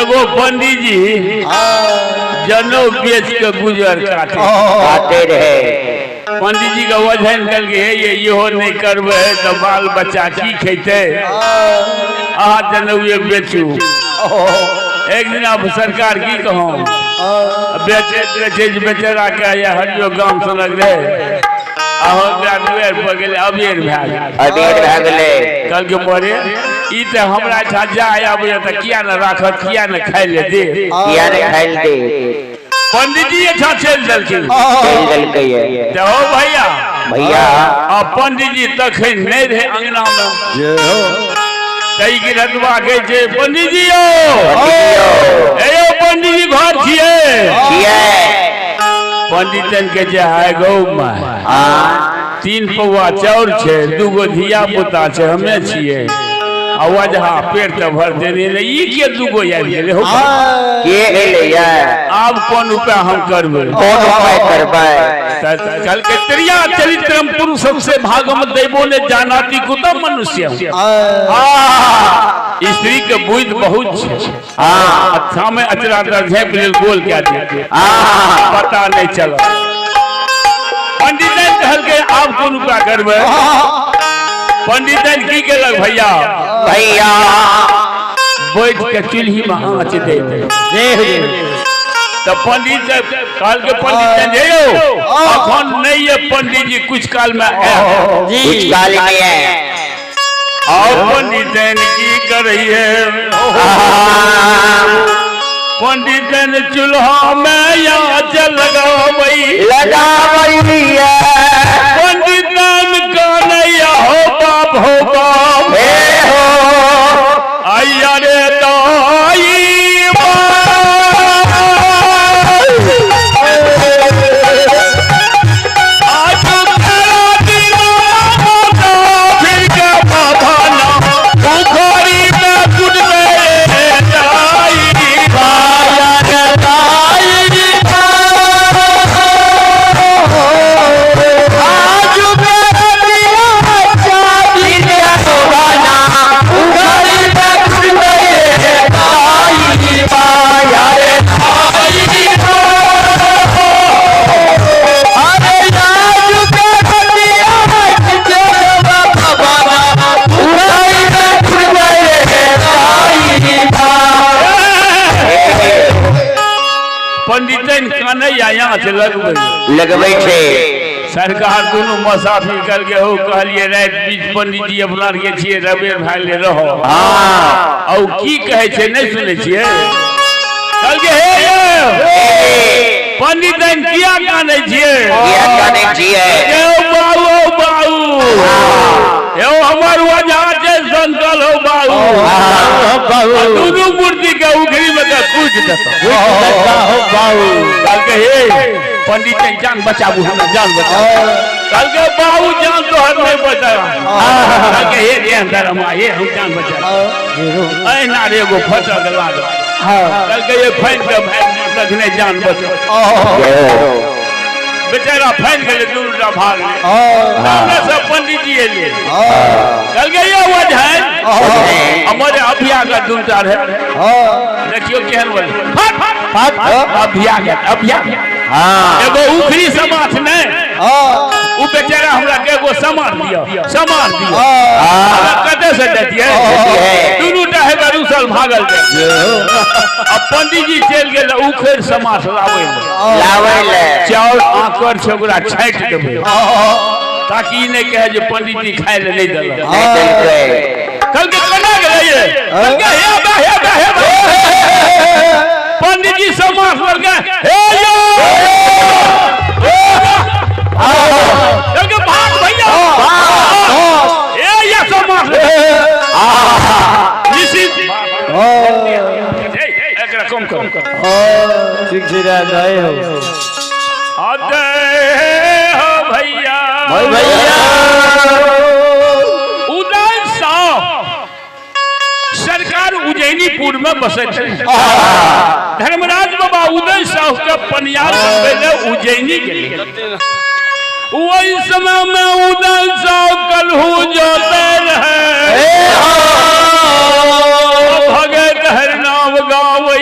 एगो पंडीजी जनऊ बेच के गुजर काटे काटे रहे। पंडीजी के वजन कहलकै, हे ये इहो नहि करबै तऽ बाल बच्चा की खेतै, अहाँ जनउए बेचू। एक दिन अब सरकार की कहूँ, बेचे बेचे बेचेरा के हरियो गाम सनक रहे, अहो दुआरि पर गेलै, अबेर भए गेल। अबेर भए गेलै। कहलकै, मरे ई तऽ हमरा एहिठाम जाय आबैए तऽ किया ने राखत, किया ने खाइ लए दे, किया ने खाइ लए दे। पंडीजी एहिठाम चलि देलखिन। चलि देलकै। तऽ हो भैया, भैया, आ पंडीजी तखन नहि रहै अंगनामे। तै गिरहतवा कहै छै, पंडीजी यौ, हे यौ पंडीजी, घर छियै? छियै। पंडितन के जे हाय गौ माय, हाँ। 3 पौआ चाउर छै, 2 गो धिया पुता छै, हमे छियै आ वजहा पेट तऽ भरते नहि, ई के 2 गो आबि गेलै हो? के एलैया? आब कोन उपाय हम करबै? कोन उपाय करबै? कहलकै, त्रिया चरित्रम पुरुषम से भागम दैवो ने जानाति कुतम मनुष्य। स्त्री के बुद्धि बहुत छै। अच्छा में अचरा तर झाँपि लेल गोल कए दे, पता नहीं चल। पंडित कहलकै, आब कोन उपाय करबै? पंडित की केलक भैया? भैया। बैठ के चूल्ही में आँच दे दे। तऽ पंडित कहलकै, पंडित जे यौ, अखन नहीं ये पंडित जी, कुछ काल में आयत। कुछ काल में है। आओ पंडित की करैये? पंडित चूल्हा में आँच लगाबै। लगावैया। पंडित कन्हैया, हो बाप, हो बाप। हे हो। आइया रे दाई। आज तेरा दिन फिर के बाबा ना उखड़ी में कुटबे जाई। आज मेरा दिया चांदी बना उघड़ी में कुटबे दाई माया रे दाई। अरे आज मेरा दिया बना उघड़ी में कुटबे दाई। पंडितन कन्हैया आँच लगबै। लगबै छै। सरकार दुनू मुसाफिर कहलकै, हो कहलिए राति बीच पंडित जी अपना आरके छियै, रबेर भए गेलै रहो। आ ओ की कहै छै, नहि सुनै छियै? कहलकै, हे यौ पंडितन, किया कानै छियै? किया कानै छियै? यौ बाबू, औ बाबू, यौ हमर वजह छै संकल, हो बाबू, आ दुनू मूर्ति के उखड़ी में के कूट देता। कहलकै, हे पंडित, जान बचाबू, हमरा जान बचाबू। कहलकै, बाबू, जान तोहर नहीं बचाबा। कहलकै, हे रे अंदर हम, हे हम जान बचा। एहिना रे एगो फटक लागल। कहलकै, ये फाइन के भाई तखने जान बचा। बेचारा फाइन गेलै, दुनू टा भाग गेलै। सामने से पंडित जी एलै। कहलकै, ये वजह है हमर अभ्यागत दुनू टा रहे, देखियौ केहन बोले। फट अभ्यागत, अभ्यागत। एगो उखड़ी समाठ नहि, ओ बेचारा हमरा के एगो समाठ दिअ, समाठ दिअ। हमरा कतऽ से दैतियै? दुनू टा हेबे रुसल भागल जाय। आ पंडीजी चलि गेल उखड़ि समाठ लाबै लए। लाबै ले। चाउर आंकर छै, ओकरा छाँटि देबै ताकि ई नहि कहै जे पंडीजी खाय लए नहि देलक। नहि देलकै। कहलकै, केना गेलै ये? कहलकै, हे बा, हे बा, हे बा। पंडीजी समाठ लड़के, हे यो। कहलकै, भाग भैया, हे ये समाठ निश्चित एकरा कम करू। ठीक छै रे, जय हो। अदे हो भैया। भैया। उदय साह सरकार उज्जैनीपुर में बसैत छै। धर्मराज बाबा उदय साह के पनियार बनबै लए उज्जैनी गेलै। ओहि समय में उदय साह कलहू जोते रहे, भगत हरिनाम गावै।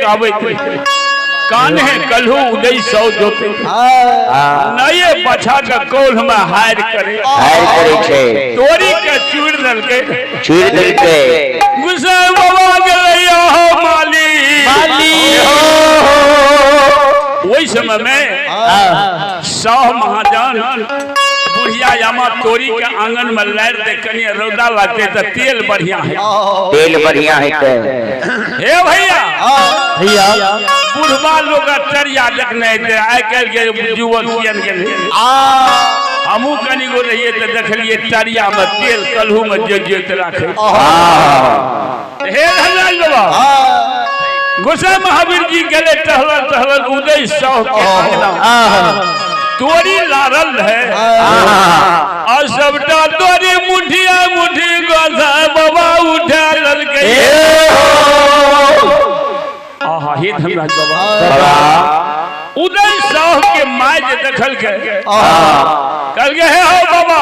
के आबैत रहे। कान्हे कल्हू उदय सौ जोते नये पछा के कौल में हार करे हार करै छै। तोरी के चूर देलकै। चूर देलकै। गुस्सा बाबा गेलै हो माली माली। ओहि समय में सौ महाजन बुढ़िया यामा तोरी के आंगन में लारि दे कनि रौदा लगते तऽ तेल बढ़िया है। तेल बढ़िया हेतै। हे भैया भैया बुढ़वा लोग तरिया देखने हेतै आइ काल्हि के युवक कियन गेलै। हमहूँ कनि गो रहियै तऽ देखलियै तरिया में तेल कल्हू में जे जोत राखै। हे धनराज बाबा गोसाई महावीर जी गेले टहलल टहलल उदय साह के अंगना तोरी लारल रहे और सबटा तोरी मुठिया मुठी गोसाई बाबा उठा लेलकै। आहा हे धनराज बाबा उदय साह के माय जे देखलकै कहलकै हे हो बाबा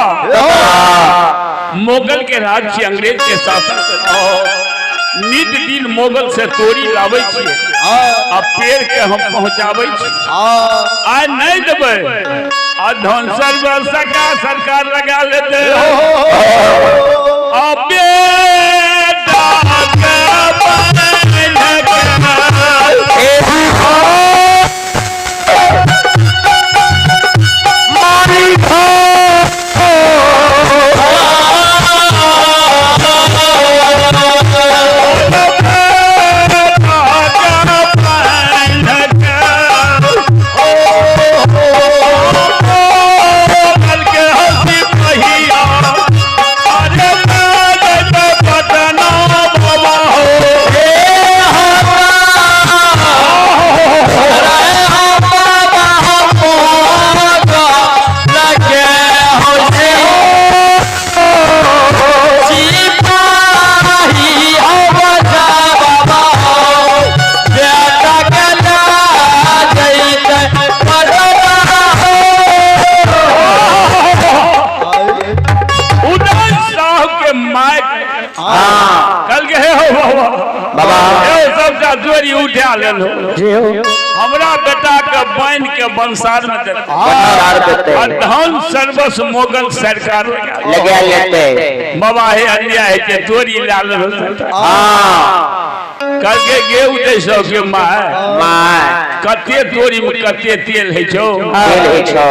मुगल के राज छी अंग्रेज के शासन नित दिन मुगल से तोरी लाबै छियै आ पेड़ के हम पहुंचाबै छी आइ नहीं देबै आ धन सर्व सका सरकार लगा लेते आ बेटा के बान्ह के उदय साहब के माय कल के हे हो बाबा हे सबटा जोड़ी उठा लेलो हमरा बेटा के बान्हि के बंसार में देतै बंसार देतै। आ धन सर्वस्व मोगल सरकार लगा लेतै। बाबा हे अन्याय है के तोरी ला लेलो। कल के गे उदय साहब के माय माय कते तोरी में कते तेल है छौ। तेल होइ छौ।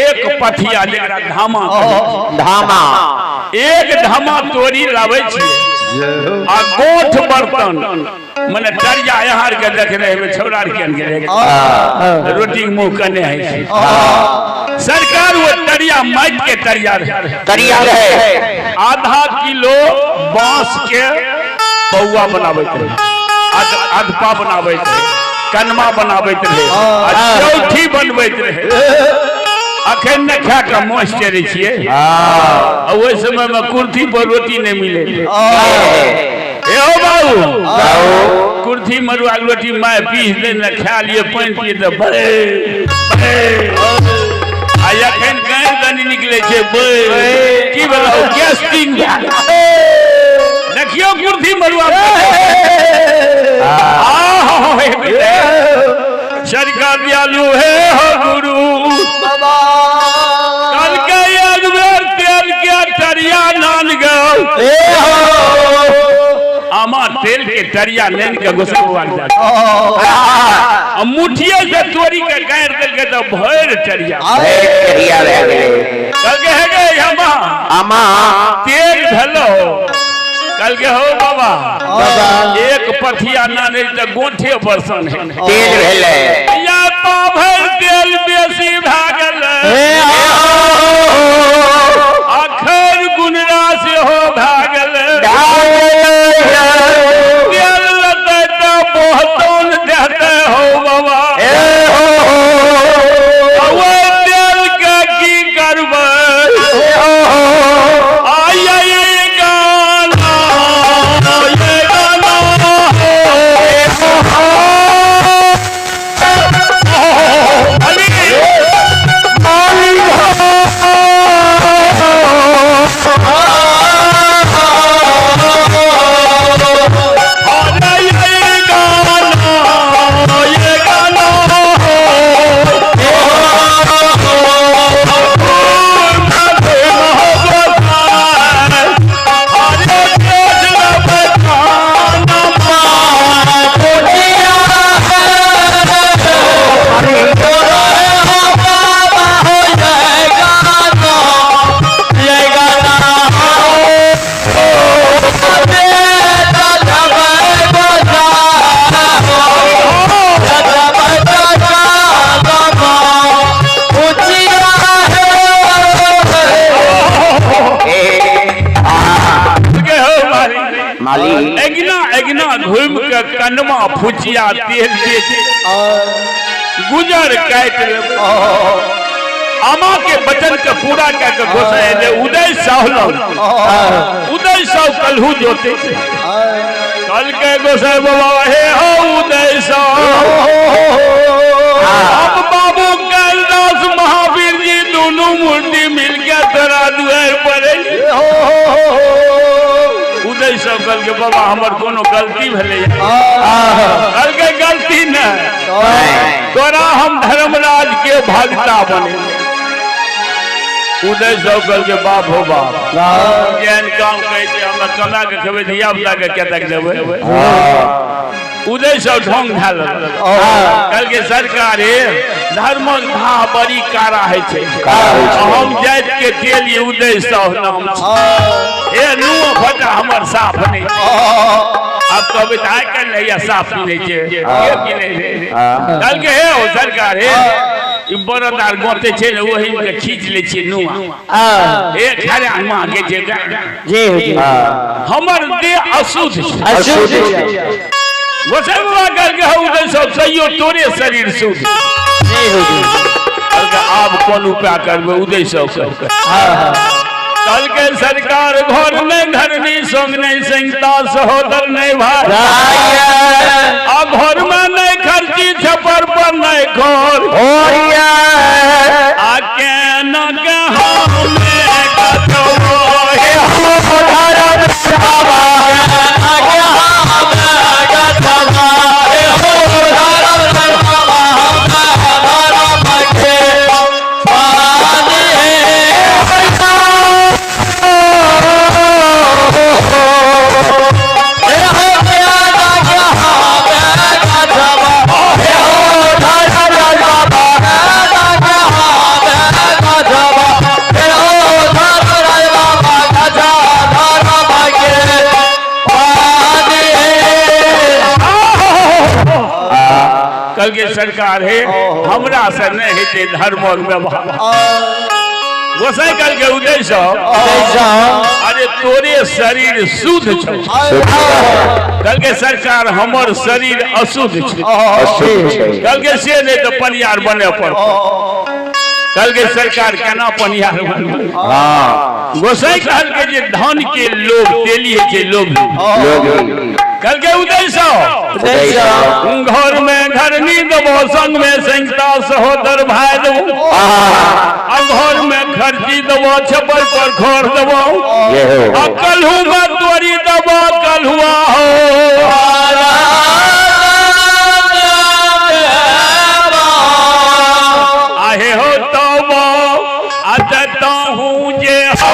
एक पथिया जकरा धामा कहै छै। धामा एक धामा तोरी लाबै छियै आ गोठ बर्तन मने तरिया यहाँ के देखने हेबै छौड़ा के गेलै रोटी के मुंह कने है छै। सरकार वो तरिया माटि के तरिया रहे। तरिया रहे। आधा किलो बांस के पौआ बनाबैत रहे, अधपा बनाबैत रहे, कनमा बनाबैत रहे आ चौथी बनबैत रहे। अखन ने खा के मोछ चढ़ै छियै आ ओहि समय में कुर्थी पर रोटी नहीं मिले। ए हो बाबू कुर्थी मरुआ के रोटी my piece दे ने खा लिए पानि पिए तऽ बड़े बड़े आ अखन गारि दनी निकले छै बे की भेलौ गैस्टिंग भए गेल। देखियौ कुर्थी मरुआ सरकार दयालु हे हो गुरु कल के एक बेर तेल के तरिया नान गौ आमा तेल के तरिया नैन के गोसा बुआ के आ मुठिए से तोरी के गारि देलकै तऽ भरि तरिया भरि तरिया भए गेलै। कहलकै हे गे आमा आमा तेल भेलो। कहलकै हो बाबा एक पथिया ना नहीं तऽ गोठे बरसन है तेल भेलै। या पाभर तेल बेसी भए गेलै अखर गुनरा सेहो भए गेलै। तेल लेतै तऽ बहुतोन देतै हो बाबा ओहि तेल के की करबै। आइ ये गाना ये गाना हो अली घूमि के कनमा फुचिया तेल बेच गुजर काटि लेबै। आमा के वचन के पूरा कऽ के गोसाई एलै उदय साहु लग। उदय साहु कलहू जोते कहलकै गोसाई बाबा, हे हो उदय साहु, हम बाबू कैलाश महावीर जी दोनों मूर्ति मिलके तोरा दुआर पर अयली। उदय साहु कहलकै, बाबा, हमर कोनो गलती भेलै? कहलकै, गलती नहि, तोरा हम धर्मराज के भगता बने। उदय साहु कहलकै, बाप हो बाप, जेहन काम कहै छै, हमरा कमा के खेबै, धिया पुता के कतक देबै? उदय साहु ढोंग धए लेलक। कहलकै, सरकार, हे धर्मक धाह बड़ी कारा होइ छै। कारा होइ छै। हम जाति के तेली उदय साहु नाम छै। हे नुआ फटा हमर साफ नहि। आब कहबै तऽ आइ काल्हि हैया साफ पिन्है छै, के पिन्है छै? कहलकै, हे हो सरकार, हे ई बरद आर गोते छै ने, ओहि के खींच लै छियै नुआ, हे खरा नुआ के छै। जी हुजूर। हमर देह अशुद्ध छै। अशुद्ध छै। गोसाई बाबा कहलकै, हौ उदय सब, सहियो तोरे शरीर शुद्ध। जी हुजूर। कहलकै, आब कोन उपाय करबै? उदय सब कहलकै, कहलकै, सरकार, घर में घरनी संग नहीं संगता सहोदर नहीं भाई, आ घर में नहीं खर्ची, छपर पर नहीं घर, आ केना के हमें कथो हे। कहलकै, सरकार, हे हमरा से नहि हेतै धर्मक व्यवहार। गोसाई कहलकै, उदय सब, अरे तोरे शरीर शुद्ध छौ। कहलकै, सरकार, हमर शरीर अशुद्ध छै। अशुद्ध छै। कहलकै, से नहि तऽ पनियार बने पड़तै। कहलकै, सरकार, केना पनियार बनबै? गोसाई कहलकै जे धन के लोभ तेली होइ छै लोभ। लोभी। कहलकै, उदय साहु, उदय साहु। घर में घरनी देबो, संग में संगता सहोदर भाई देबो, आ घर में खर्ची देबो, छपर पर घर देबो, ये हो। आ कलहू में तोरी देबो, कलहुआ हो। आहे हो तबो आ हूँ जे हो।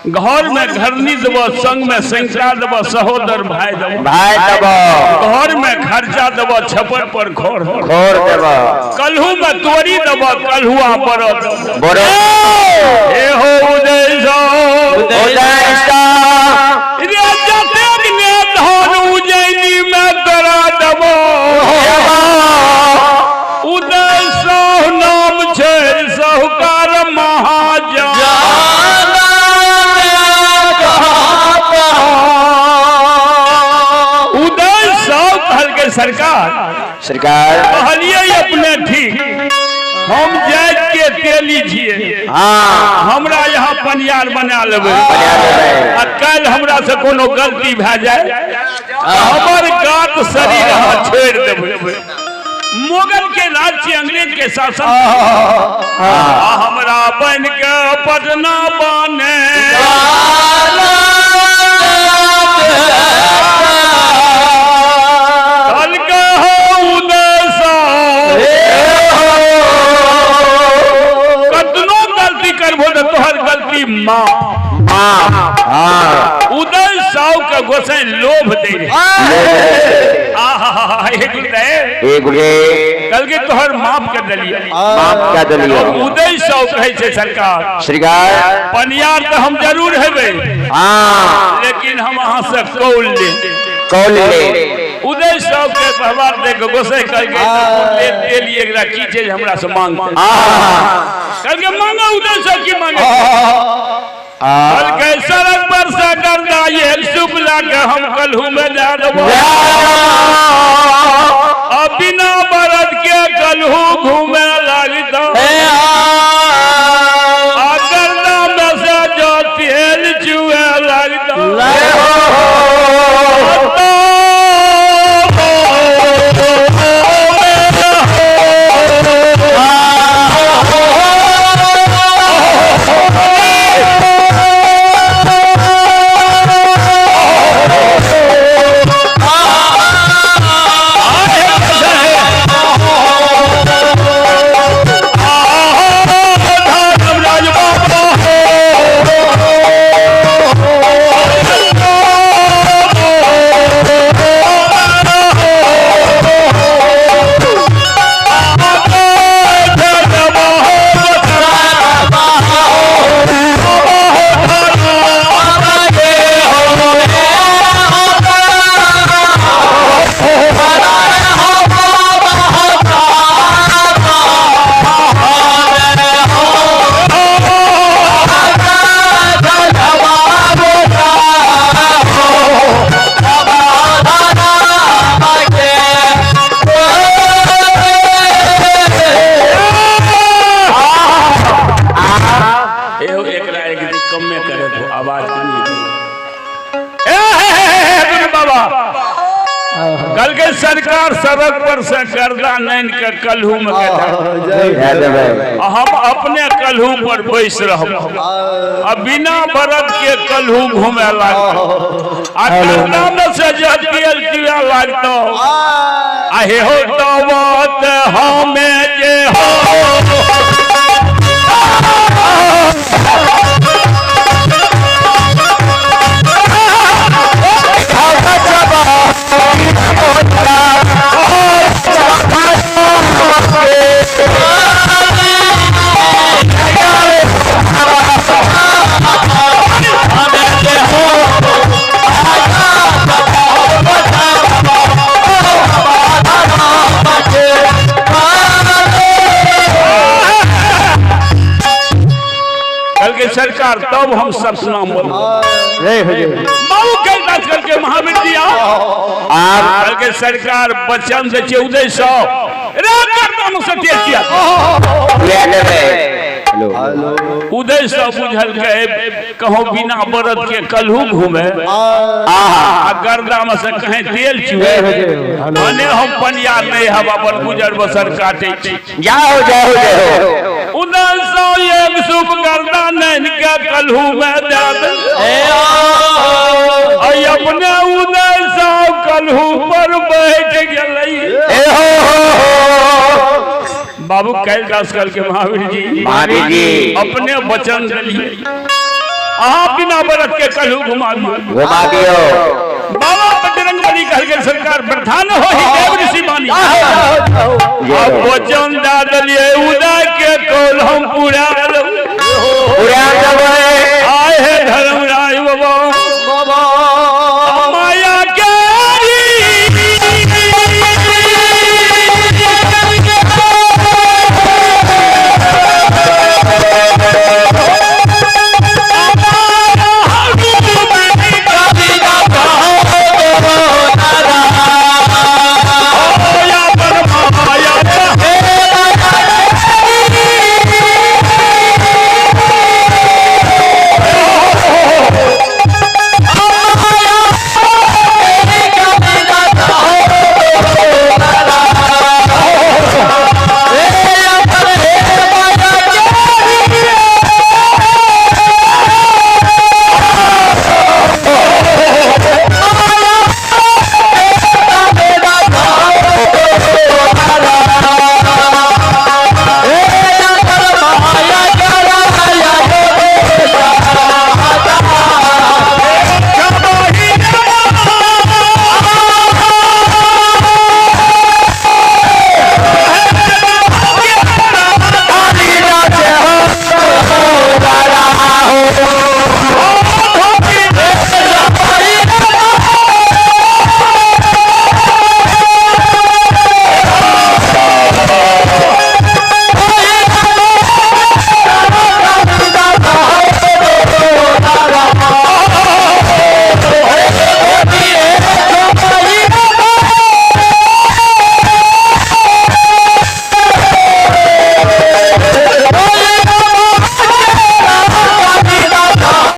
घर में घरनी देबो, संग में संख्या देबो, सहोदर भाई देबो, भाई देबो, घर में खर्चा देबो, छप्पर पर खोर खोर देबो, कलहू में तोरी देबो, कलहुआ पर बड़ो। ए हो उदय सो उदय सो रे जतेक ने धन उजैनी में तोरा देबो, उदय सो नाम छै साहुकार महाजन। उदय साहु कहलकै सरकार, सरकार कहलिए अपने ठीक, हम जाति के तेली छियै, हाँ, हमरा यहाँ पनियार बना लेबै, बना लेबै। आ काल्हि हमरा से कोनो गलती भए जाए हमर गात शरीर अहाँ छोड़ि देबै। मुगल के राज्य अंग्रेज के शासन आ हमरा बन के पटना बने कल के हो उदय साहु। कतनो गलती करबो तऽ तोहर गलती माँ हाँ, उदय साहु के गोसाई लोभ दे रहे। आहा, हे गुरुदेव, ए गुरुदेव, कल के तोहर माफ कर देलिए, माफ कर देलिए। उदय साहु कहै छै सरकार, सरकार, पनियार तऽ हम जरूर हेबै, हाँ, लेकिन हम अहाँ से कौल ले कौल ले। उदय साहु के व्यवहार देख के गोसाई कहलकै ले देलिए, एकरा की छै जे हमरा से मांगतै? कहलकै मांगो उदय साहु, की मांगे? कहलकै सड़क पर से करदा एक सूप ला के हम कलहू में जा देबो, आ बिना बरद के कलहू घूमे लगतो, आ गर्दा में से जो तेल चुए लगतो। एहो एकरा एक दिन कमे करे दो आवाज कनी ए हे हे हे हे गुरु बाबा, कल के सरकार सड़क पर से गर्दा नैन के कलहू में के दे देबै। हम अपने कलहू पर बैस रहब, आ बिना बरद के कलहू घूमे लागतो, आ गर्दा में से जब तेल चुए लागतो, आ हे हो तबत हमें जे हो। कहलकै सरकार तब हम सतनाम बोलबै। जय हो जय। बाबू कैलाश कहलकै महावीर जी आओ। आप कहलकै सरकार वचन से छै उदय सौ रे करता से तेज किया ले देबै। हेलो उदय सौ बुझलकै कहो बिना बरद के कलहू घूमे आ गर्दा में से कहीं तेल चुए, मने हम पनिया नहीं हवा पर गुजर बसर काटे छी। जाओ जाओ जाओ। उदय सौ एक सुप गर्दा नैन के कलहू में दे दे, अपने उदय सौ कलहू पर बैठ गेलै। ए हो हो हो। बाबू कैलाश कल के महावीर जी, महावीर जी, अपने वचन दिलिए। अहाँ बिना व्रत के कहलू घुमा दियौ। घुमा दियो। बाबा बजरंगबली कहलकै सरकार प्रधान हो ही देव ऋषि मानी। जय अब हो। वचन दे देलियै उदय के कौल हम पूरा पूरा देबै।